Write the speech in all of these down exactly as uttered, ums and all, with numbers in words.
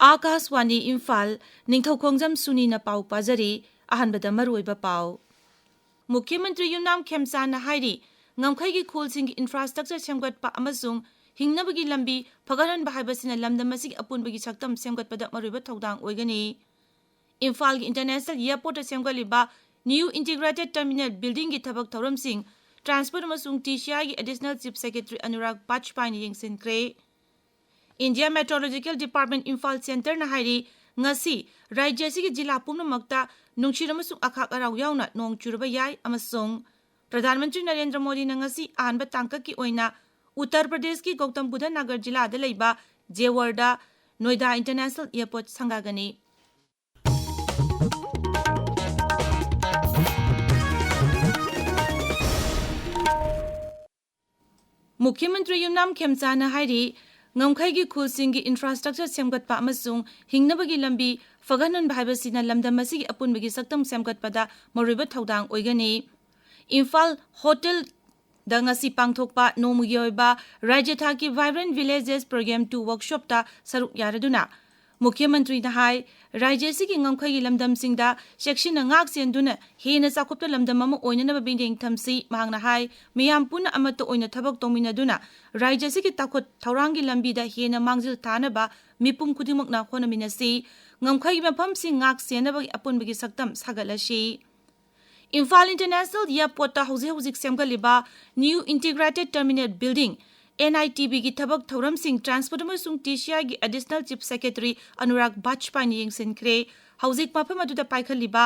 ꯑꯥꯀꯥꯁꯋꯥꯅꯤ ꯏꯝꯐꯥꯜ, ꯅꯤꯡꯊꯧꯈꯣꯡꯖꯝ ꯁꯨꯅꯤꯅ ꯄꯥꯎ ꯄꯥꯖꯔꯤ꯫ ꯑꯍꯥꯟꯕꯗ ꯃꯔꯨꯑꯣꯏꯕ ꯄꯥꯎ꯫ ꯃꯨꯈ꯭ꯌ ꯃꯟꯇ꯭ꯔꯤ ꯌꯨꯝꯅꯥꯝ ꯈꯦꯝꯆꯥꯟꯅ ꯍꯥꯏꯔꯤ, ꯉꯝꯈꯩꯒꯤ ꯈꯨꯜꯁꯤꯡꯒꯤ ꯏꯟꯐ꯭ꯔꯥꯁ꯭ꯇ꯭ꯔꯛꯆꯔ ꯁꯦꯝꯒꯠꯄ ꯑꯃꯁꯨꯡ ꯍꯤꯡꯅꯕꯒꯤ ꯂꯝꯕꯤ ꯐꯒꯠꯍꯟꯕ ꯍꯥꯏꯕꯁꯤꯅ ꯂꯝꯗꯝ ꯑꯁꯤꯒꯤ ꯑꯄꯨꯟꯕꯒꯤ ꯁꯛꯇꯝ ꯁꯦꯝꯒꯠꯄꯗ ꯃꯔꯨꯑꯣꯏꯕ ꯊꯧꯗꯥꯡ ꯑꯣꯏꯒꯅꯤ꯫ ꯏꯝꯐꯥꯜꯒꯤ ꯏꯟꯇꯔꯅꯦꯁꯅꯦꯜ ꯑꯦꯌꯔꯄꯣꯔꯠꯇ ꯁꯦꯝꯒꯠꯂꯤꯕ ꯅ꯭ꯌꯨ ꯏꯟꯇꯤꯒ꯭ꯔꯦꯇꯦꯗ ꯇꯔꯃꯤꯅꯦꯜ ꯕꯤꯜꯗꯤꯡꯒꯤ ꯊꯕꯛ ꯊꯧꯔꯝꯁꯤꯡ ꯇ꯭ꯔꯥꯟꯁꯄꯣꯔꯠ ꯑꯃꯁꯨꯡ ꯇꯤ ꯁꯤ ꯑꯥꯏꯒꯤ ꯑꯦꯗꯤꯁꯅꯦꯜ ꯆꯤꯐ ꯁꯦꯀ꯭ꯔꯦꯇꯔꯤ ꯑꯅꯨꯔꯥꯒ ꯕꯥꯖꯄꯥꯏꯅ ꯌꯦꯡꯁꯤꯟꯈ꯭ꯔꯦ꯫ ꯏꯟꯗꯤꯌꯥ ꯃꯦꯇ꯭ꯔꯣꯂꯣꯖꯤꯀꯦꯜ ꯗꯤꯄꯥꯔꯠꯃꯦꯟꯠ ꯏꯝꯐꯥꯜ ꯁꯦꯟꯇꯔꯅ ꯍꯥꯏꯔꯤ, ꯉꯁꯤ ꯔꯥꯖ꯭ꯌ ꯑꯁꯤꯒꯤ ꯖꯤꯂꯥ ꯄꯨꯝꯅꯃꯛꯇ ꯅꯨꯡꯁꯤꯠ ꯑꯃꯁꯨꯡ ꯑꯈꯥꯛ ꯑꯔꯥꯎ ꯌꯥꯎꯅ ꯅꯣꯡ ꯆꯨꯔꯕ ꯌꯥꯏ ꯑꯃꯁꯨꯡ ꯄ꯭ꯔꯙꯥꯟ ꯃꯟꯇ꯭ꯔꯤ ꯅꯔꯦꯟꯗ꯭ꯔ ꯃꯣꯗꯤꯅ ꯉꯁꯤ ꯑꯍꯥꯟꯕ ꯇꯥꯡꯀꯛꯀꯤ ꯑꯣꯏꯅ ꯎꯠꯇꯔ ꯄ꯭ꯔꯗꯦꯁꯀꯤ ꯒꯧꯇꯝ ꯕꯨꯙ ꯅꯒꯔ ꯖꯤꯂꯥꯗ ꯂꯩꯕ ꯖꯦꯋꯔꯗ ꯅꯣꯏꯗꯥ ꯏꯟꯇꯔꯅꯦꯁꯅꯦꯜ ꯑꯦꯌꯔꯄꯣꯔꯠ ꯁꯪꯒꯥꯒꯅꯤ꯫ ꯃꯨꯈ꯭ꯌ ꯃꯟꯇ꯭ꯔꯤ ꯌꯨꯝꯅꯥꯝ ꯈꯦꯝꯆꯥꯟꯅ ꯍꯥꯏꯔꯤ, ꯉꯝꯈꯩꯒꯤ ꯈꯨꯜꯁꯤꯡꯒꯤ ꯏꯟꯐ꯭ꯔꯥꯁ꯭ꯇ꯭ꯔꯛꯆꯔ ꯁꯦꯝꯒꯠꯄ ꯑꯃꯁꯨꯡ ꯍꯤꯡꯅꯕꯒꯤ ꯂꯝꯕꯤ ꯐꯒꯠꯍꯟꯕ ꯍꯥꯏꯕꯁꯤꯅ ꯂꯝꯗꯝ ꯑꯁꯤꯒꯤ ꯑꯄꯨꯟꯕꯒꯤ ꯁꯛꯇꯝ ꯁꯦꯝꯒꯠꯄꯗ ꯃꯔꯨꯑꯣꯏꯕ ꯊꯧꯗꯥꯡ ꯑꯣꯏꯒꯅꯤ꯫ ꯏꯝꯐꯥꯜ ꯍꯣꯇꯦꯜꯗ ꯉꯁꯤ ꯄꯥꯡꯊꯣꯛꯄ ꯅꯣꯡꯃꯒꯤ ꯑꯣꯏꯕ ꯔꯥꯖ꯭ꯌ ꯊꯥꯛꯀꯤ Vibrant Villages Programme two ꯋꯔꯛꯁꯣꯞꯇ ꯁꯔꯨꯛ ꯌꯥꯔꯗꯨꯅ ꯃꯨꯈ꯭ꯌ ꯃꯟꯇ꯭ꯔꯤꯅ ꯍꯥꯏ, ꯔꯥꯖ꯭ꯌ ꯑꯁꯤꯒꯤ ꯉꯝꯈꯩꯒꯤ ꯂꯝꯗꯝꯁꯤꯡꯗ ꯆꯦꯛꯁꯤꯟꯅ ꯉꯥꯛ ꯁꯦꯟꯗꯨꯅ ꯍꯦꯟꯅ ꯆꯥꯎꯈꯠꯄ ꯂꯝꯗꯝ ꯑꯃ ꯑꯣꯏꯅꯅꯕ ꯃꯤꯠꯌꯦꯡ ꯊꯝꯁꯤ꯫ ꯃꯍꯥꯛꯅ ꯍꯥꯏ, ꯃꯤꯌꯥꯝ ꯄꯨꯟꯅ ꯑꯃꯠꯇ ꯑꯣꯏꯅ ꯊꯕꯛ ꯇꯧꯃꯤꯟꯅꯗꯨꯅ ꯔꯥꯖ꯭ꯌ ꯑꯁꯤꯒꯤ ꯆꯥꯎꯈꯠ ꯊꯧꯔꯥꯡꯒꯤ ꯂꯝꯕꯤꯗ ꯍꯦꯟꯅ ꯃꯥꯡꯖꯤꯜ ꯊꯥꯅꯕ ꯃꯤꯄꯨꯝ ꯈꯨꯗꯤꯡꯃꯛꯅ ꯍꯣꯠꯅꯃꯤꯟꯅꯁꯤ꯫ ꯉꯝꯈꯩꯒꯤ ꯃꯐꯝꯁꯤꯡ ꯉꯥꯛ ꯁꯦꯟꯅꯕꯒꯤ ꯑꯄꯨꯟꯕꯒꯤ ꯁꯛꯇꯝ ꯁꯥꯒꯠꯂꯁꯤ꯫ ꯏꯝꯐꯥꯜ ꯏꯟꯇꯔꯅꯦꯁꯅꯦꯜ ꯑꯦꯌꯔꯄꯣꯔꯠꯇ ꯍꯧꯖꯤꯛ ꯍꯧꯖꯤꯛ ꯁꯦꯝꯒꯠꯂꯤꯕ new integrated terminal building, N I T ꯕꯤꯒꯤ ꯊꯕꯛ ꯊꯧꯔꯝꯁꯤꯡ ꯇ꯭ꯔꯥꯟꯁꯄꯣꯔꯠ ꯑꯃꯁꯨꯡ ꯇꯤ ꯁꯤ ꯑꯥꯏꯒꯤ ꯑꯦꯗꯤꯁꯅꯦꯜ ꯆꯤꯐ ꯁꯦꯀ꯭ꯔꯦꯇꯔꯤ ꯑꯅꯨꯔꯥꯒ ꯕꯥꯖꯄꯥꯏꯅ ꯌꯦꯡꯁꯤꯟꯈ꯭ꯔꯦ꯫ ꯍꯧꯖꯤꯛ ꯃꯐꯝ ꯑꯗꯨꯗ ꯄꯥꯏꯈꯠꯂꯤꯕ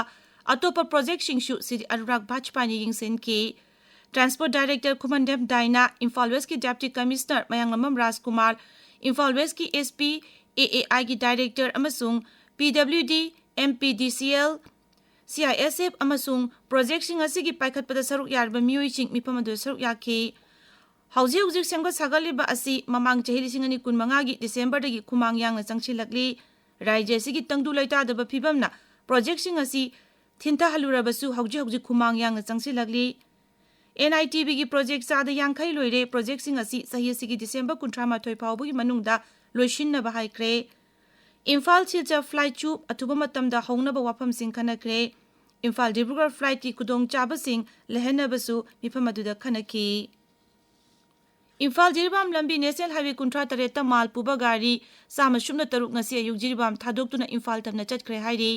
ꯑꯇꯣꯞꯄ ꯄ꯭ꯔꯣꯖꯦꯛꯁꯤꯡꯁꯨ ꯁ꯭ꯔꯤ ꯑꯅꯨꯔꯥꯒ ꯕꯥꯖꯄꯥꯏꯅ ꯌꯦꯡꯁꯤꯟꯈꯤ꯫ ꯇ꯭ꯔꯥꯟꯁꯄꯣꯔꯠ ꯗꯥꯏꯔꯦꯛꯇꯔ ꯈꯨꯃꯟꯗꯦꯝ ꯗꯥꯏꯅꯥ, ꯏꯝꯐꯥꯜ ꯋꯦꯁꯀꯤ ꯗꯦꯄ꯭ꯌꯨꯇꯤ ꯀꯃꯤꯁꯅꯔ ꯃꯌꯥꯡꯂꯝꯕꯝ ꯔꯥꯖꯀꯨꯃꯥꯔ, ꯏꯝꯐꯥꯜ ꯋꯦꯁꯀꯤ ꯑꯦꯁ ꯄꯤ, ꯑꯦ ꯑꯦ ꯑꯥꯏꯒꯤ ꯗꯥꯏꯔꯦꯛꯇꯔ ꯑꯃꯁꯨꯡ ꯄꯤ W D, M P D C L, C I S F ꯑꯃꯁꯨꯡ ꯄ꯭ꯔꯣꯖꯦꯛꯁꯤꯡ ꯑꯁꯤꯒꯤ ꯄꯥꯏꯈꯠꯄꯗ ꯁꯔꯨꯛ ꯌꯥꯔꯤꯕ ꯃꯤꯑꯣꯏꯁꯤꯡ ꯃꯤꯐꯝ ꯑꯗꯨꯗ ꯁꯔꯨꯛ ꯌꯥꯈꯤ꯫ ꯍꯧꯖꯤꯛ ꯍꯧꯖꯤꯛ ꯁꯦꯝꯒꯠ ꯁꯥꯒꯠꯂꯤꯕ ꯑꯁꯤ ꯃꯃꯥꯡ ꯆꯍꯤ ꯂꯤꯁꯤꯡ ꯑꯅꯤ ꯀꯨꯟꯃꯉꯥꯒꯤ ꯗꯤꯁꯦꯝꯕꯔꯗꯒꯤ ꯈꯨꯃꯥꯡ ꯌꯥꯡꯅ ꯆꯪꯁꯤꯜꯂꯛꯂꯤ꯫ ꯔꯥꯖ꯭ꯌ ꯑꯁꯤꯒꯤ ꯇꯪꯗꯨ ꯂꯩꯇꯥꯗꯕ ꯐꯤꯚꯝꯅ ꯄ꯭ꯔꯣꯖꯦꯛꯁꯤꯡ ꯑꯁꯤ ꯊꯤꯟꯊꯍꯜꯂꯨꯔꯕꯁꯨ ꯍꯧꯖꯤꯛ ꯍꯧꯖꯤꯛ ꯈꯨꯃꯥꯡ ꯌꯥꯡꯅ ꯆꯪꯁꯤꯜꯂꯛꯂꯤ꯫ ꯑꯦꯟ ꯑꯥꯏ ꯇꯤ ꯕꯤꯒꯤ ꯄ꯭ꯔꯣꯖꯦꯛ ꯆꯥꯗ ꯌꯥꯡꯈꯩ ꯂꯣꯏꯔꯦ꯫ ꯄ꯭ꯔꯣꯖꯦꯛꯁꯤꯡ ꯑꯁꯤ ꯆꯍꯤ ꯑꯁꯤꯒꯤ ꯗꯤꯁꯦꯝꯕꯔ ꯀꯨꯟꯊ꯭ꯔꯥ ꯃꯥꯊꯣꯏ ꯐꯥꯎꯕꯒꯤ ꯃꯅꯨꯡꯗ ꯂꯣꯏꯁꯤꯟꯅꯕ ꯍꯥꯏꯈ꯭ꯔꯦ꯫ ꯏꯝꯐꯥꯜ ꯁꯤꯜꯆꯔ ꯐ꯭ꯂꯥꯏꯠꯁꯨ ꯑꯊꯨꯕ ꯃꯇꯝꯗ ꯍꯧꯅꯕ ꯋꯥꯐꯝꯁꯤꯡ ꯈꯟꯅꯈ꯭ꯔꯦ꯫ ꯏꯝꯐꯥꯜ ꯗꯤꯕ꯭ꯔꯨꯒꯔ ꯐ꯭ꯂꯥꯏꯠꯀꯤ ꯈꯨꯗꯣꯡꯆꯥꯕꯁꯤꯡ ꯂꯩꯍꯟꯅꯕꯁꯨ ꯃꯤꯐꯝ ꯑꯗꯨꯗ ꯈꯟꯅꯈꯤ꯫ ꯏꯝꯐꯥꯜ ꯖꯤꯔꯤꯕꯥꯝ ꯂꯝꯕꯤ ꯅꯦꯁꯅꯦꯜ ꯍꯥꯏꯋꯦ ꯀꯨꯟꯊ꯭ꯔꯥ ꯇꯔꯦꯠꯇ ꯃꯥꯜ ꯄꯨꯕ ꯒꯥꯔꯤ ꯆꯥꯝꯃ ꯁꯨꯞꯅ ꯇꯔꯨꯛ ꯉꯁꯤ ꯑꯌꯨꯛ ꯖꯤꯔꯤꯕꯥꯝ ꯊꯥꯗꯣꯛꯇꯨꯅ ꯏꯝꯐꯥꯜ ꯇꯝꯅ ꯆꯠꯈ꯭ꯔꯦ ꯍꯥꯏꯔꯤ꯫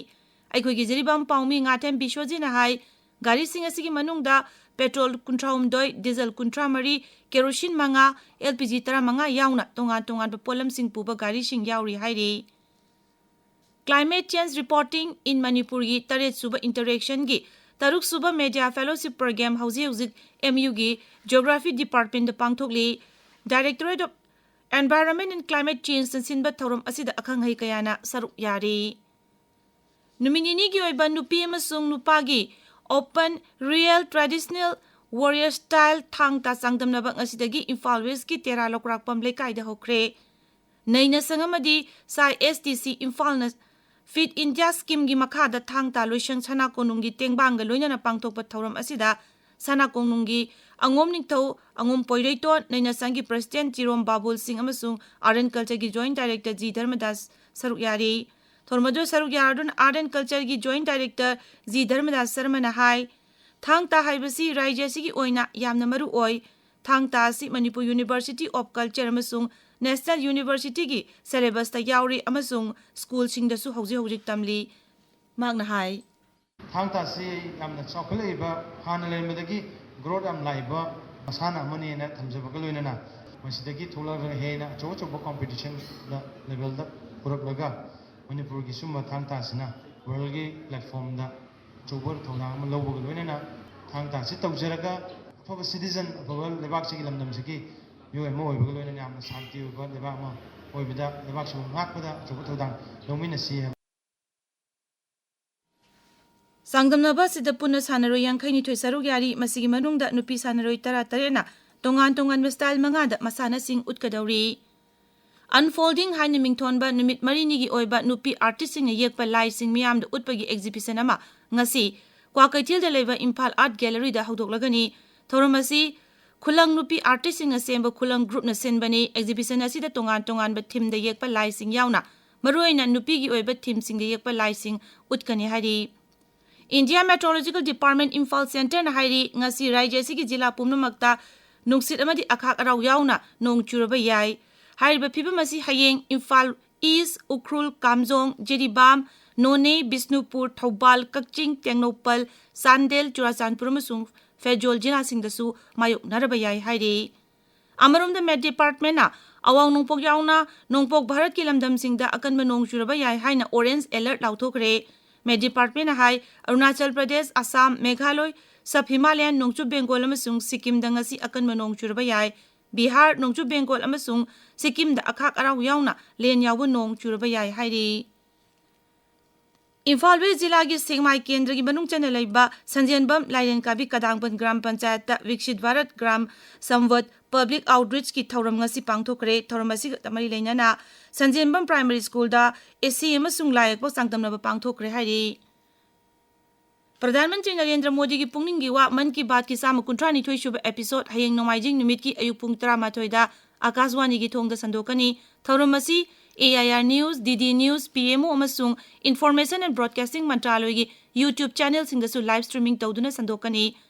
ꯑꯩꯈꯣꯏꯒꯤ ꯖꯤꯔꯤꯕꯥꯝ ꯄꯥꯎꯃꯤ ꯉꯥꯊꯦꯝ ꯕꯤꯁ꯭ꯋꯖꯤꯠꯅ ꯍꯥꯏ, ꯒꯥꯔꯤꯁꯤꯡ ꯑꯁꯤꯒꯤ ꯃꯅꯨꯡꯗ ꯄꯦꯇ꯭ꯔꯣꯜ ꯀꯨꯟꯊ꯭ꯔꯥꯍꯨꯝꯗꯣꯏ, ꯗꯤꯖꯜ ꯀꯨꯟꯊ꯭ꯔꯥ ꯃꯔꯤ, ꯀꯦꯔꯣꯁꯤꯟ ꯃꯉꯥ, ꯑꯦꯜ ꯄꯤ ꯖꯤ ꯇꯔꯥꯃꯉꯥ ꯌꯥꯎꯅ ꯇꯣꯉꯥꯟ ꯇꯣꯉꯥꯟꯕ ꯄꯣꯠꯂꯝꯁꯤꯡ ꯄꯨꯕ ꯒꯥꯔꯤꯁꯤꯡ ꯌꯥꯎꯔꯤ ꯍꯥꯏꯔꯤ꯫ Climate Change Reporting in ꯃꯅꯤꯄꯨꯔꯒꯤ ꯇꯔꯦꯠ ꯁꯨꯕ ꯏꯟꯇꯔꯦꯛꯁꯟꯒꯤ ꯇꯔꯨꯛ ꯁꯨꯕ ꯃꯦꯗꯤꯌꯥ ꯐꯦꯂꯣꯁꯤꯞ ꯄ꯭ꯔꯣꯒ꯭ꯔꯥꯝ ꯍꯧꯖꯤꯛ ꯍꯧꯖꯤꯛ ꯑꯦꯝ ꯌꯨꯒꯤ ꯖꯤꯑꯣꯒ꯭ꯔꯥꯐꯤ ꯗꯤꯄꯥꯔꯠꯃꯦꯟꯗ ꯄꯥꯡꯊꯣꯛꯂꯤ꯫ Directorate of Environment and Climate Changeꯅ ꯁꯤꯟꯕ ꯊꯧꯔꯝ ꯑꯁꯤꯗ ꯑꯈꯪ ꯑꯍꯩ ꯀꯌꯥꯅ ꯁꯔꯨꯛ ꯌꯥꯔꯤ꯫ ꯅꯨꯃꯤꯠ ꯅꯤꯅꯤꯒꯤ ꯑꯣꯏꯕ ꯅꯨꯄꯤ ꯑꯃꯁꯨꯡ ꯅꯨꯄꯥꯒꯤ Open Real Traditional Warrior Style ꯊꯥꯡ ꯇꯥ ꯆꯥꯡꯗꯝꯅꯕ ꯉꯁꯤꯗꯒꯤ ꯏꯝꯐꯥꯜ ꯋꯦꯁꯀꯤ ꯇꯦꯔꯥ ꯂꯧꯀ꯭ꯔꯥꯛꯄꯝ ꯂꯩꯀꯥꯏꯗ ꯍꯧꯈ꯭ꯔꯦ꯫ ꯅꯩꯅ ꯁꯪ ꯑꯃꯗꯤ ꯁꯥꯏ ꯑꯦꯁ ꯇꯤ ꯁꯤ ꯏꯝꯐꯥꯜꯅ ꯐꯤꯠ ꯏꯟꯗꯤꯌꯥ ꯁ꯭ꯀꯤꯝꯒꯤ ꯃꯈꯥꯗ ꯊꯥꯡ ꯇꯥ ꯂꯣꯏꯁꯪ ꯁꯅꯥ ꯀꯣꯅꯨꯡꯒꯤ ꯇꯦꯡꯕꯥꯡꯒ ꯂꯣꯏꯅꯅ ꯄꯥꯡꯊꯣꯛꯄ ꯊꯧꯔꯝ ꯑꯁꯤꯗ ꯁꯅꯥ ꯀꯣꯅꯨꯡꯒꯤ ꯑꯉꯣꯝ ꯅꯤꯡꯊꯧ, ꯑꯉꯣꯝ ꯄꯣꯏꯔꯩꯇꯣꯟ, ꯅꯩꯅ ꯁꯪꯒꯤ ꯄ꯭ꯔꯁꯤꯗꯦꯟꯠ ꯆꯤꯔꯣꯝ ꯕꯥꯕꯨꯜ ꯁꯤꯡ ꯑꯃꯁꯨꯡ Art and Cultureꯒꯤ ꯖꯣꯏꯟꯠ ꯗꯥꯏꯔꯦꯛꯇꯔ ꯖꯤ ꯙꯔꯃꯗꯥꯁ ꯁꯔꯨꯛ ꯌꯥꯔꯤ꯫ ꯊꯧꯔꯝ ꯑꯗꯨꯗ ꯁꯔꯨꯛ ꯌꯥꯔꯗꯨꯅ Art and Cultureꯒꯤ ꯖꯣꯏꯟꯠ ꯗꯥꯏꯔꯦꯛꯇꯔ ꯖꯤ ꯙꯔꯃꯗꯥꯁ ꯁꯔꯃꯅ ꯍꯥꯏ, ꯊꯥꯡ ꯇꯥ ꯍꯥꯏꯕꯁꯤ ꯔꯥꯖ꯭ꯌ ꯑꯁꯤꯒꯤ ꯑꯣꯏꯅ ꯌꯥꯝꯅ ꯃꯔꯨ ꯑꯣꯏ꯫ ꯊꯥꯡ ꯇꯥ ꯑꯁꯤ ꯃꯅꯤꯄꯨꯔ University of Culture ꯑꯃꯁꯨꯡ National Universityꯒꯤ syllabusꯇ ꯌꯥꯎꯔꯤ ꯑꯃꯁꯨꯡ ꯁ꯭ꯀꯨꯜꯁꯤꯡꯗꯁꯨ ꯍꯧꯖꯤꯛ ꯍꯧꯖꯤꯛ ꯇꯝꯂꯤ꯫ ꯃꯍꯥꯛꯅ ꯍꯥꯏ, ꯊꯥꯡ ꯇꯥ ꯑꯁꯤ ꯌꯥꯝꯅ ꯆꯥꯎꯈꯠꯂꯛꯏꯕ, ꯍꯥꯟꯅ ꯂꯩꯔꯝꯕꯗꯒꯤ growth ꯌꯥꯝ ꯂꯥꯛꯏꯕ ꯃꯁꯥꯟꯅ ꯑꯃꯅꯤꯅ ꯊꯝꯖꯕꯒ ꯂꯣꯏꯅꯅ ꯃꯁꯤꯗꯒꯤ ꯊꯣꯛꯂꯛꯂꯒ ꯍꯦꯟꯅ ꯑꯆꯧ ꯑꯆꯧꯕ competitionꯗ, levelꯗ ꯄꯨꯔꯛꯂꯒ ꯃꯅꯤꯄꯨꯔꯒꯤ ꯁꯨꯝꯕ ꯊꯥꯡ ꯇꯥ ꯑꯁꯤꯅ worldꯒꯤ platformꯗ ꯑꯆꯧꯕ ꯊꯧꯗꯥꯡ ꯑꯃ ꯂꯧꯕꯒ ꯂꯣꯏꯅꯅ ꯊꯥꯡ ꯇꯥ ꯑꯁꯤ ꯇꯧꯖꯔꯒ ꯑꯐꯕ citizen, ꯑꯐꯕ ꯂꯩꯕꯥꯛꯁꯤꯒꯤ, ꯂꯝꯗꯝꯁꯤꯒꯤ ꯃꯤꯑꯣꯏ ꯑꯃ ꯑꯣꯏꯕꯒ ꯂꯣꯏꯅꯅ ꯌꯥꯝꯅ ꯁꯥꯟꯇꯤ ꯑꯣꯏꯕ ꯂꯩꯕꯥꯛ ꯑꯃ ꯑꯣꯏꯕꯗ, ꯂꯩꯕꯥꯛꯁꯤꯕꯨ ꯉꯥꯛꯄꯗ ꯑꯆꯧꯕ ꯊꯧꯗꯥꯡ ꯂꯧꯃꯤꯟꯅꯁꯤ ꯍꯥꯏꯕ꯫ ꯆꯥꯡꯗꯝꯅꯕ ꯑꯁꯤꯗ ꯄꯨꯟꯅ ꯁꯥꯟꯅꯔꯣꯏ ꯌꯥꯡꯈꯩꯅꯤꯊꯣꯏ ꯁꯔꯨꯛ ꯌꯥꯔꯤ꯫ ꯃꯁꯤꯒꯤ ꯃꯅꯨꯡꯗ ꯅꯨꯄꯤ ꯁꯥꯟꯅꯔꯣꯏ ꯇꯔꯥꯇꯔꯦꯠꯅ ꯇꯣꯉꯥꯟ ꯇꯣꯉꯥꯟꯕ style ꯃꯉꯥꯗ ꯃꯁꯥꯟꯅꯁꯤꯡ ꯎꯠꯀꯗꯧꯔꯤ꯫ Unfolding ꯍꯥꯏꯅ ꯃꯤꯡꯊꯣꯟꯕ ꯅꯨꯃꯤꯠ ꯃꯔꯤꯅꯤꯒꯤ ꯑꯣꯏꯕ ꯅꯨꯄꯤ artistꯁꯤꯡꯅ ꯌꯦꯛꯄ ꯂꯥꯏꯁꯤꯡ ꯃꯤꯌꯥꯝꯗ ꯎꯠꯄꯒꯤ exhibition ꯑꯃ ꯉꯁꯤ ꯀ꯭ꯋꯥꯀꯩꯊꯦꯜꯗ ꯂꯩꯕ ꯏꯝꯐꯥꯜ Art Galleryꯗ ꯍꯧꯗꯣꯛꯂꯒꯅꯤ꯫ ꯊꯧꯔꯝ ꯑꯁꯤ ꯈꯨꯂꯪ ꯅꯨꯄꯤ artistꯁꯤꯡꯅ ꯁꯦꯝꯕ ꯈꯨꯂꯪ groupꯅ ꯁꯤꯟꯕꯅꯤ꯫ Exhibition ꯑꯁꯤꯗ ꯇꯣꯉꯥꯟ ꯇꯣꯉꯥꯟꯕ themeꯗ ꯌꯦꯛꯄ ꯂꯥꯏꯁꯤꯡ ꯌꯥꯎꯅ ꯃꯔꯨꯑꯣꯏꯅ ꯅꯨꯄꯤꯒꯤ ꯑꯣꯏꯕ ꯊꯤꯝꯁꯤꯡꯗ ꯌꯦꯛꯄ ꯂꯥꯏꯁꯤꯡ ꯎꯠꯀꯅꯤ ꯍꯥꯏꯔꯤ꯫ ꯏꯟꯗꯤꯌꯥ ꯃꯦꯇ꯭ꯔꯣꯂꯣꯖꯤꯀꯦꯜ ꯗꯤꯄꯥꯔꯠꯃꯦꯟ ꯏꯝꯐꯥꯜ ꯁꯦꯟꯇꯔꯅ ꯍꯥꯏꯔꯤ, ꯉꯁꯤ ꯔꯥꯖ꯭ꯌ ꯑꯁꯤꯒꯤ ꯖꯤꯂꯥ ꯄꯨꯝꯅꯃꯛꯇ ꯅꯨꯡꯁꯤꯠ ꯑꯃꯗꯤ ꯑꯈꯥꯛ ꯑꯔꯥꯎ ꯌꯥꯎꯅ ꯅꯣꯡ ꯆꯨꯔꯕ ꯌꯥꯏ꯫ ꯍꯥꯏꯔꯤꯕ ꯐꯤꯕꯝ ꯑꯁꯤ ꯍꯌꯦꯡ ꯏꯝꯐꯥꯜ ꯏꯁ, ꯎꯈ꯭ꯔꯨꯜ, ꯀꯥꯝꯖꯣꯡ, ꯖꯤꯔꯤꯕꯥꯝ, ꯅꯣꯅꯦ, ꯕꯤꯁꯅꯨꯄꯨꯔ, ꯊꯧꯕꯥꯜ, ꯀꯛꯆꯤꯡ, ꯇꯦꯡꯅꯧꯄꯜ, ꯆꯥꯟꯗꯦꯜ, ꯆꯨꯔꯥꯆꯥꯟꯄꯨꯔ ꯑꯃꯁꯨꯡ ꯐꯦꯖꯣꯜ ꯖꯤꯂꯥꯁꯤꯡꯗꯁꯨ ꯃꯥꯌꯣꯛꯅꯔꯕ ꯌꯥꯏ ꯍꯥꯏꯔꯤ꯫ ꯑꯃꯔꯣꯝꯗ ꯃꯦꯠ ꯗꯤꯄꯥꯔꯠꯃꯦꯟꯅ ꯑꯋꯥꯡ ꯅꯣꯡꯄꯣꯛ ꯌꯥꯎꯅ ꯅꯣꯡꯄꯣꯛ ꯚꯥꯔꯠꯀꯤ ꯂꯝꯗꯝꯁꯤꯡꯗ ꯑꯀꯟꯕ ꯅꯣꯡ ꯆꯨꯔꯕ ꯌꯥꯏ ꯍꯥꯏꯅ ꯑꯣꯔꯦꯟꯖ ꯑꯦꯂꯔꯠ ꯂꯥꯎꯊꯣꯛꯈ꯭ꯔꯦ꯫ ꯃꯦꯠ ꯗꯤꯄꯥꯔꯠꯃꯦꯟꯅ ꯍꯥꯏ, ꯑꯔꯨꯅꯥꯆꯜ ꯄ꯭ꯔꯗꯦꯁ, ꯑꯁꯥꯝ, ꯃꯦꯘꯥꯂꯣꯏ, ꯁꯕ ꯍꯤꯃꯥꯂꯌꯥꯟ, ꯅꯣꯡꯆꯨꯞ ꯕꯦꯡꯒꯣꯜ ꯑꯃꯁꯨꯡ ꯁꯤꯛꯀꯤꯝꯗ ꯉꯁꯤ ꯑꯀꯟꯕ ꯅꯣꯡ ꯆꯨꯔꯕ ꯌꯥꯏ꯫ ꯕꯤꯍꯥꯔ, ꯅꯣꯡꯆꯨꯞ ꯕꯦꯡꯒꯣꯜ ꯑꯃꯁꯨꯡ ꯁꯤꯛꯀꯤꯝꯗ ꯑꯈꯥꯛ ꯑꯔꯥꯎ ꯌꯥꯎꯅ ꯂꯦꯟ ꯌꯥꯎꯕ ꯅꯣꯡ ꯆꯨꯔꯕ ꯌꯥꯏ ꯍꯥꯏꯔꯤ꯫ ꯏꯝꯐꯥꯜ ꯋꯦꯁ ꯖꯤꯂꯥꯒꯤ ꯁꯦꯛꯃꯥꯏ ꯀꯦꯟꯗ꯭ꯔꯒꯤ ꯃꯅꯨꯡ ꯆꯟꯅ ꯂꯩꯕ ꯁꯟꯖꯦꯟꯕꯝ ꯂꯥꯏꯔꯦꯟ ꯀꯥꯕꯤ ꯀꯗꯥꯡꯕꯟ ꯒ꯭ꯔꯥꯝ ꯄꯟꯆꯥꯌꯠꯇ ꯕꯤꯛꯁꯤꯠ ꯚꯥꯔꯠ ꯒ꯭ꯔꯥꯝ ꯁꯝꯋꯠ ꯄꯕ꯭ꯂꯤꯛ ꯑꯥꯎꯠꯔꯤꯆꯀꯤ ꯊꯧꯔꯝ ꯉꯁꯤ ꯄꯥꯡꯊꯣꯛꯈ꯭ꯔꯦ꯫ ꯊꯧꯔꯝ ꯑꯁꯤꯒ ꯃꯔꯤ ꯂꯩꯅꯅ ꯁꯟꯖꯦꯟꯕꯝ ꯄ꯭ꯔꯥꯏꯃꯥꯔꯤ ꯁ꯭ꯀꯨꯜꯗ ꯑꯦꯁꯤ ꯑꯃꯁꯨꯡ ꯂꯥꯏ ꯌꯦꯛꯄ ꯆꯥꯡꯗꯝꯅꯕ ꯄꯥꯡꯊꯣꯛꯈ꯭ꯔꯦ ꯍꯥꯏꯔꯤ꯫ ꯄ꯭ꯔꯙꯥꯟ ꯃꯟꯇ꯭ꯔꯤ ꯅꯔꯦꯟꯗ꯭ꯔ ꯃꯣꯗꯤꯒꯤ ꯄꯨꯛꯅꯤꯡꯒꯤ ꯋꯥ ꯃꯟ ꯀꯤ ꯕꯥꯠꯀꯤ ꯆꯥꯝꯃ ꯀꯨꯟꯊ꯭ꯔꯥ ꯅꯤꯊꯣꯏ ꯁꯨꯕ episode ꯍꯌꯦꯡ ꯅꯣꯡꯃꯥꯏꯖꯤꯡ ꯅꯨꯃꯤꯠꯀꯤ ꯑꯌꯨꯛ ꯄꯨꯡ ꯇꯔꯥꯃꯥꯊꯣꯏꯗ ꯑꯀꯥꯁꯋꯥꯅꯤꯒꯤ ꯊꯣꯡꯗ ꯁꯟꯗꯣꯛꯀꯅꯤ꯫ ꯊꯧꯔꯝ ꯑꯁꯤ AIR News, DD News, PMO ꯑꯃꯁꯨꯡ Information and Broadcasting ꯃꯟꯇ꯭ꯔꯥꯂꯣꯏꯒꯤ YouTube channelꯁꯤꯡꯗꯁꯨ live streaming ꯇꯧꯗꯨꯅ ꯁꯟꯗꯣꯛꯀꯅꯤ꯫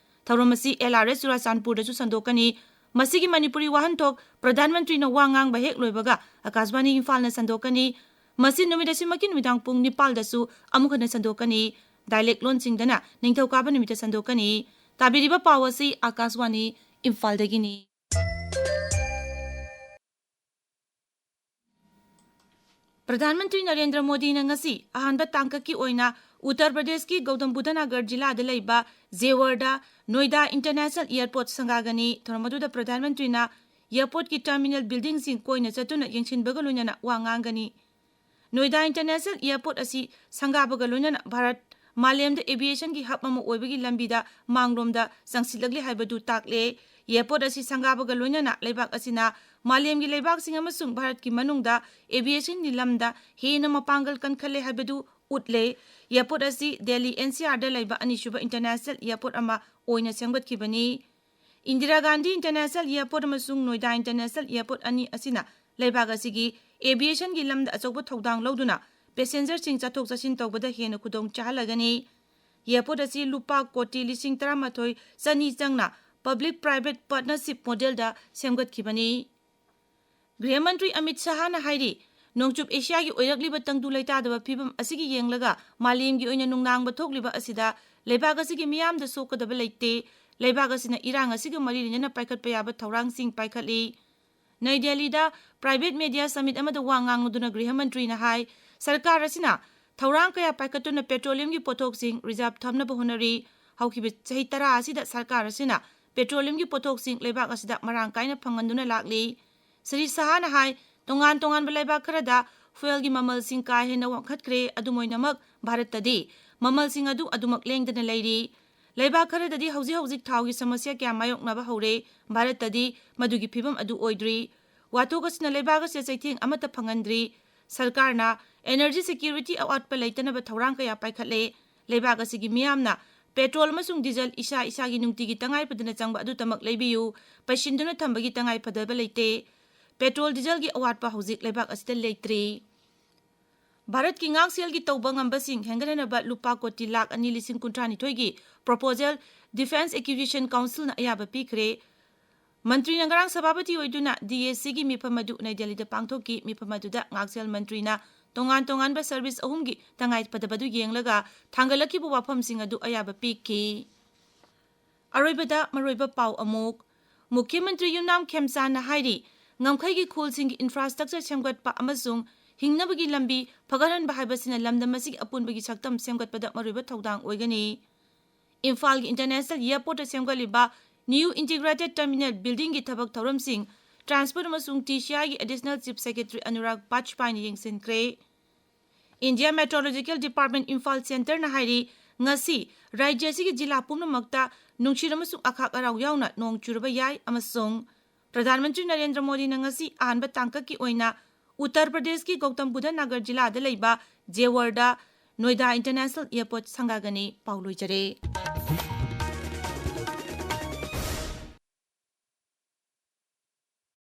ꯊꯧꯔꯝ ꯑꯁꯤ LRS ꯆꯨꯔꯥꯆꯥꯟꯄꯨꯔꯗꯁꯨ ꯁꯟꯗꯣꯛꯀꯅꯤ꯫ ꯃꯁꯤꯒꯤ ꯃꯅꯤꯄꯨꯔꯤ ꯋꯥꯍꯟꯊꯣꯛ ꯄ꯭ꯔꯙꯥꯟ ꯃꯟꯇ꯭ꯔꯤꯅ ꯋꯥ ꯉꯥꯡꯕ ꯍꯦꯛ ꯂꯣꯏꯕꯒ ꯑꯀꯥꯁꯕꯥꯅꯤ ꯏꯝꯐꯥꯜꯅ ꯁꯟꯗꯣꯛꯀꯅꯤ꯫ ꯃꯁꯤ ꯅꯨꯃꯤꯠ ꯑꯁꯤꯃꯛꯀꯤ ꯅꯨꯃꯤꯗꯥꯡ ꯄꯨꯡ ꯅꯤꯄꯥꯜꯗꯁꯨ ꯑꯃꯨꯛ ꯍꯟꯅ ꯁꯟꯗꯣꯛꯀꯅꯤ꯫ Dialect ꯂꯣꯟꯁꯤꯡꯗꯅ ꯅꯤꯡꯊꯧꯀꯥꯕ ꯅꯨꯃꯤꯠꯇ ꯁꯟꯗꯣꯛꯀꯅꯤ꯫ ꯇꯥꯕꯤꯔꯤꯕ ꯄꯥꯎ ꯑꯁꯤ ꯑꯀꯥꯁꯕꯥꯅꯤ ꯏꯝꯐꯥꯜꯗꯒꯤꯅꯤ꯫ ꯄ꯭ꯔꯙꯥꯟ ꯃꯟꯇ꯭ꯔꯤ ꯅꯔꯦꯟꯗ꯭ꯔ ꯃꯣꯗꯤꯅ ꯉꯁꯤ ꯑꯍꯥꯟꯕ ꯇꯥꯡꯀꯛꯀꯤ ꯑꯣꯏꯅ ꯎꯠꯇꯔ ꯄ꯭ꯔꯗꯦꯁꯀꯤ ꯒꯧꯇꯝ ꯕꯨꯙ ꯅꯒꯔ ꯖꯤꯂꯥꯗ ꯂꯩꯕ ꯖꯦꯋꯔꯗ ꯅꯣꯏꯗꯥ ꯏꯟꯇꯔꯅꯦꯁꯅꯦꯜ ꯑꯦꯌꯔꯄꯣꯔꯠ ꯁꯪꯒꯥꯒꯅꯤ꯫ ꯊꯧꯔꯝ ꯑꯗꯨꯗ ꯄ꯭ꯔꯙꯥꯟ ꯃꯟꯇ꯭ꯔꯤꯅ ꯑꯦꯌꯔꯄꯣꯔꯠꯀꯤ ꯇꯔꯃꯤꯅꯦꯜ ꯕꯤꯜꯗꯤꯡꯁꯤꯡ ꯀꯣꯏꯅ ꯆꯠꯇꯨꯅ ꯌꯦꯡꯁꯤꯟꯕꯒ ꯂꯣꯏꯅꯅ ꯋꯥ ꯉꯥꯡꯒꯅꯤ꯫ ꯅꯣꯏꯗꯥ ꯏꯟꯇꯔꯅꯦꯁꯅꯦꯜ ꯑꯦꯌꯔꯄꯣꯔꯠ ꯑꯁꯤ ꯁꯪꯒꯥꯕꯒ ꯂꯣꯏꯅꯅ ꯚꯥꯔꯠ ꯃꯥꯂꯦꯝꯗ aviationꯒꯤ hub ꯑꯃ ꯑꯣꯏꯕꯒꯤ ꯂꯝꯕꯤꯗ ꯃꯥꯡꯂꯣꯝꯗ ꯆꯪꯁꯤꯜꯂꯛꯂꯤ ꯍꯥꯏꯕꯗꯨ ꯇꯥꯛꯂꯦ꯫ ꯑꯦꯌꯔꯄꯣꯔꯠ ꯑꯁꯤ ꯁꯪꯒꯥꯕꯒ ꯂꯣꯏꯅꯅ ꯂꯩꯕꯥꯛ ꯑꯁꯤꯅ ꯃꯥꯂꯦꯝꯒꯤ ꯂꯩꯕꯥꯛꯁꯤꯡ ꯑꯃꯁꯨꯡ ꯚꯥꯔꯠꯀꯤ ꯃꯅꯨꯡꯗ aviationꯒꯤ ꯂꯝꯗ ꯍꯦꯟꯅ ꯃꯄꯥꯡꯒꯜ ꯀꯟꯈꯠꯂꯦ ꯍꯥꯏꯕꯗꯨ ꯎꯠꯂꯦ꯫ ꯑꯦꯌꯔꯄꯣꯔꯠ ꯑꯁꯤ ꯗꯦꯜꯂꯤ NCRꯗ ꯂꯩꯕ ꯑꯅꯤꯁꯨꯕ ꯏꯟꯇꯔꯅꯦꯁꯅꯦꯜ ꯑꯦꯌꯔꯄꯣꯔꯠ ꯑꯃ ꯑꯣꯏꯅ ꯁꯦꯝꯒꯠꯈꯤꯕꯅꯤ꯫ ꯏꯟꯗꯤꯔꯥ ꯒꯥꯟꯙꯤ ꯏꯟꯇꯔꯅꯦꯁꯅꯦꯜ ꯑꯦꯌꯔꯄꯣꯔꯠ ꯑꯃꯁꯨꯡ ꯅꯣꯏꯗꯥ ꯏꯟꯇꯔꯅꯦꯁꯅꯦꯜ ꯑꯦꯌꯔꯄꯣꯔꯠ ꯑꯅꯤ ꯑꯁꯤꯅ ꯂꯩꯕꯥꯛ ꯑꯁꯤꯒꯤ aviationꯒꯤ ꯂꯝꯗ ꯑꯆꯧꯕ ꯊꯧꯗꯥꯡ ꯂꯧꯗꯨꯅ passengerꯁꯤꯡ ꯆꯠꯊꯣꯛ ꯆꯠꯁꯤꯟ ꯇꯧꯕꯗ ꯍꯦꯟꯅ ꯈꯨꯗꯣꯡ ꯆꯥꯍꯜꯂꯒꯅꯤ꯫ Airport ꯑꯁꯤ ꯂꯨꯄꯥ ꯀꯣꯇꯤ ꯂꯤꯁꯤꯡ ꯇꯔꯥꯃꯥꯊꯣꯏ ꯆꯅꯤ ꯆꯪꯅ public private partnership modelꯗ ꯁꯦꯝꯒꯠꯈꯤꯕꯅꯤ꯫ ꯒ꯭ꯔꯤꯍ ꯃꯟꯇ꯭ꯔꯤ ꯑꯃꯤꯠ ꯁꯍꯥꯅ ꯍꯥꯏꯔꯤ, ꯅꯣꯡꯆꯨꯞ ꯑꯦꯁꯤꯌꯥꯒꯤ ꯑꯣꯏꯔꯛꯂꯤꯕ ꯇꯪꯗꯨ ꯂꯩꯇꯥꯗꯕ ꯐꯤꯕꯝ ꯑꯁꯤꯒꯤ ꯌꯦꯡꯂꯒ ꯃꯥꯂꯦꯝꯒꯤ ꯑꯣꯏꯅ ꯅꯨꯡꯅꯥꯡꯕ ꯊꯣꯛꯂꯤꯕ ꯑꯁꯤꯗ ꯂꯩꯕꯥꯛ ꯑꯁꯤꯒꯤ ꯃꯤꯌꯥꯝꯗ ꯁꯣꯛꯀꯗꯕ ꯂꯩꯇꯦ꯫ ꯂꯩꯕꯥꯛ ꯑꯁꯤꯅ ꯏꯔꯥꯡ ꯑꯁꯤꯒ ꯃꯔꯤ ꯂꯩꯅꯅ ꯄꯥꯏꯈꯠꯄ ꯌꯥꯕ ꯊꯧꯔꯥꯡꯁꯤꯡ ꯄꯥꯏꯈꯠꯂꯤ꯫ ꯅꯩ ꯗꯦꯜꯂꯤꯗ private media summit ꯑꯃꯗ ꯋꯥ ꯉꯥꯡꯂꯗꯨꯅ ꯒ꯭ꯔꯤꯍ ꯃꯟꯇ꯭ꯔꯤꯅ ꯍꯥꯏ, ꯁꯔꯀꯥꯔ ꯑꯁꯤꯅ ꯊꯧꯔꯥꯡ ꯀꯌꯥ ꯄꯥꯏꯈꯠꯇꯨꯅ petroleumꯒꯤ ꯄꯣꯠꯊꯣꯛꯁꯤꯡ reserve ꯊꯝꯅꯕ ꯍꯣꯠꯅꯔꯤ꯫ ꯍꯧꯈꯤꯕ ꯆꯍꯤ ꯇꯔꯥ ꯑꯁꯤꯗ ꯁꯔꯀꯥꯔ ꯑꯁꯤꯅ petroleumꯒꯤ ꯄꯣꯠꯊꯣꯛꯁꯤꯡ ꯂꯩꯕꯥꯛ ꯑꯁꯤꯗ ꯃꯔꯥꯡ ꯀꯥꯏꯅ ꯐꯪꯍꯟꯗꯨꯅ ꯂꯥꯛꯂꯤ꯫ ꯁ꯭ꯔꯤ ꯁꯍꯥꯅ ꯍꯥꯏ, ꯇꯣꯉꯥꯟ ꯇꯣꯉꯥꯟꯕ ꯂꯩꯕꯥꯛ ꯈꯔꯗ fuelꯒꯤ ꯃꯃꯜꯁꯤꯡ ꯀꯥ ꯍꯦꯟꯅ ꯋꯥꯡꯈꯠꯈ꯭ꯔꯦ, ꯑꯗꯨꯝ ꯑꯣꯏꯅꯃꯛ ꯚꯥꯔꯠꯇꯗꯤ ꯃꯃꯜꯁꯤꯡ ꯑꯗꯨ ꯑꯗꯨꯃꯛ ꯂꯦꯡꯗꯅ ꯂꯩꯔꯤ꯫ ꯂꯩꯕꯥꯛ ꯈꯔꯗꯗꯤ ꯍꯧꯖꯤꯛ ꯍꯧꯖꯤꯛ ꯊꯥꯎꯒꯤ ꯁꯃꯁ꯭ꯌꯥ ꯀꯌꯥ ꯃꯥꯌꯣꯛꯅꯕ ꯍꯧꯔꯦ, ꯚꯥꯔꯠꯇꯗꯤ ꯃꯗꯨꯒꯤ ꯐꯤꯕꯝ ꯑꯗꯨ ꯑꯣꯏꯗ꯭ꯔꯤ꯫ ꯋꯥꯊꯣꯛ ꯑꯁꯤꯅ ꯂꯩꯕꯥꯛ ꯑꯁꯤꯗ ꯆꯩꯊꯦꯡ ꯑꯃꯠꯇ ꯐꯪꯍꯟꯗ꯭ꯔꯤ꯫ ꯁꯔꯀꯥꯔꯅ energy security ꯑꯋꯥꯠꯄ ꯂꯩꯇꯅꯕ ꯊꯧꯔꯥꯡ ꯀꯌꯥ ꯄꯥꯏꯈꯠꯂꯦ꯫ ꯂꯩꯕꯥꯛ ꯑꯁꯤꯒꯤ ꯃꯤꯌꯥꯝꯅ petrol ꯑꯃꯁꯨꯡ diesel ꯏꯁꯥ ꯏꯁꯥꯒꯤ ꯅꯨꯡꯇꯤꯒꯤ ꯇꯉꯥꯏ ꯐꯗꯅ ꯆꯪꯕ ꯑꯗꯨꯇꯃꯛ ꯂꯩꯕꯤꯌꯨ꯫ ꯄꯩꯁꯤꯟꯗꯨꯅ ꯊꯝꯕꯒꯤ ꯇꯉꯥꯏ ꯐꯗꯕ ꯂꯩꯇꯦ꯫ Petrol, dieselꯒꯤ ꯑꯋꯥꯠꯄ ꯍꯧꯖꯤꯛ ꯂꯩꯕꯥꯛ ꯑꯁꯤꯗ ꯂꯩꯇ꯭ꯔꯤ꯫ ꯚꯥꯔꯠꯀꯤ ꯉꯥꯛꯁꯦꯜꯒꯤ ꯇꯧꯕ ꯉꯝꯕꯁꯤꯡ ꯍꯦꯟꯒꯠꯍꯟꯅꯕ ꯂꯨꯄꯥ ꯀꯣꯇꯤ ꯂꯥꯈ ꯑꯅꯤ ꯂꯤꯁꯤꯡ ꯀꯨꯟꯊ꯭ꯔꯥꯅꯤꯊꯣꯏꯒꯤ proposal Defence Acquisition Councilꯅ ꯑꯌꯥꯕ ꯄꯤꯈ꯭ꯔꯦ꯫ ꯃꯟꯇ꯭ꯔꯤꯅ ꯉꯔꯥꯡ ꯁꯚꯥꯄꯇꯤ ꯑꯣꯏꯗꯨꯅ DACꯒꯤ ꯃꯤꯐꯝ ꯑꯗꯨ ꯅꯩ ꯗꯦꯜꯂꯤꯗ ꯄꯥꯡꯊꯣꯛꯈꯤ꯫ ꯃꯤꯐꯝ ꯑꯗꯨꯗ ꯉꯥꯛꯁꯦꯜ ꯃꯟꯇ꯭ꯔꯤꯅ ꯇꯣꯉꯥꯟ ꯇꯣꯉꯥꯟꯕ service ꯑꯍꯨꯝꯒꯤ ꯇꯉꯥꯏ ꯐꯗꯕꯗꯨ ꯌꯦꯡꯂꯒ ꯊꯥꯡꯒꯠꯂꯛꯈꯤꯕ ꯋꯥꯐꯝꯁꯤꯡ ꯑꯗꯨ ꯑꯌꯥꯕ ꯄꯤꯈꯤ꯫ ꯑꯔꯣꯏꯕꯗ ꯃꯔꯨꯑꯣꯏꯕ ꯄꯥꯎ ꯑꯃꯨꯛ꯫ ꯃꯨꯈ꯭ꯌ ꯃꯟꯇ꯭ꯔꯤ ꯌꯨꯝꯅꯥꯝ ꯈꯦꯝꯆꯥꯟꯅ ꯍꯥꯏꯔꯤ, ꯉꯝꯈꯩꯒꯤ ꯈꯨꯜꯁꯤꯡꯒꯤ infrastructure ꯁꯦꯝꯒꯠꯄ ꯑꯃꯁꯨꯡ ꯍꯤꯡꯅꯕꯒꯤ ꯂꯝꯕꯤ ꯐꯒꯠꯍꯟꯕ ꯍꯥꯏꯕꯁꯤꯅ ꯂꯝꯗꯝ ꯑꯁꯤꯒꯤ ꯑꯄꯨꯟꯕꯒꯤ ꯁꯛꯇꯝ ꯁꯦꯝꯒꯠꯄꯗ ꯃꯔꯨꯑꯣꯏꯕ ꯊꯧꯗꯥꯡ ꯑꯣꯏꯒꯅꯤ꯫ ꯏꯝꯐꯥꯜꯒꯤ International Airportꯇ ꯁꯦꯝꯒꯠꯂꯤꯕ New Integrated Terminal Buildingꯒꯤ ꯊꯕꯛ ꯊꯧꯔꯝꯁꯤꯡ Transport ꯑꯃꯁꯨꯡ TCIꯒꯤ Additional Chief Secretary ꯑꯅꯨꯔꯥꯒ ꯕꯥꯖꯄꯥꯏꯅ ꯌꯦꯡꯁꯤꯟꯈ꯭ꯔꯦ꯫ India Meteorological Department ꯏꯝꯐꯥꯜ Centreꯅ ꯍꯥꯏꯔꯤ, ꯉꯁꯤ ꯔꯥꯖ꯭ꯌ ꯑꯁꯤꯒꯤ ꯖꯤꯂꯥ ꯄꯨꯝꯅꯃꯛꯇ ꯅꯨꯡꯁꯤꯠ ꯑꯃꯁꯨꯡ ꯑꯈꯥꯛ ꯑꯔꯥꯎ ꯌꯥꯎꯅ ꯅꯣꯡ ꯆꯨꯔꯕ ꯌꯥꯏ ꯑꯃꯁꯨꯡ ꯄ꯭ꯔꯙꯥꯟ ꯃꯟꯇ꯭ꯔꯤ ꯅꯔꯦꯟꯗ꯭ꯔ ꯃꯣꯗꯤꯅ ꯉꯁꯤ ꯑꯍꯥꯟꯕ ꯇꯥꯡꯀꯛꯀꯤ ꯑꯣꯏꯅ ꯎꯠꯇꯔ ꯄ꯭ꯔꯗꯦꯁꯀꯤ ꯒꯧꯇꯝ ꯕꯨꯙ ꯅꯒꯔ ꯖꯤꯂꯥꯗ ꯂꯩꯕ ꯖꯦꯋꯔꯗ ꯅꯣꯏꯗꯥ International Airport ꯁꯪꯒꯥꯒꯅꯤ꯫ ꯄꯥꯎ ꯂꯣꯏꯖꯔꯦ꯫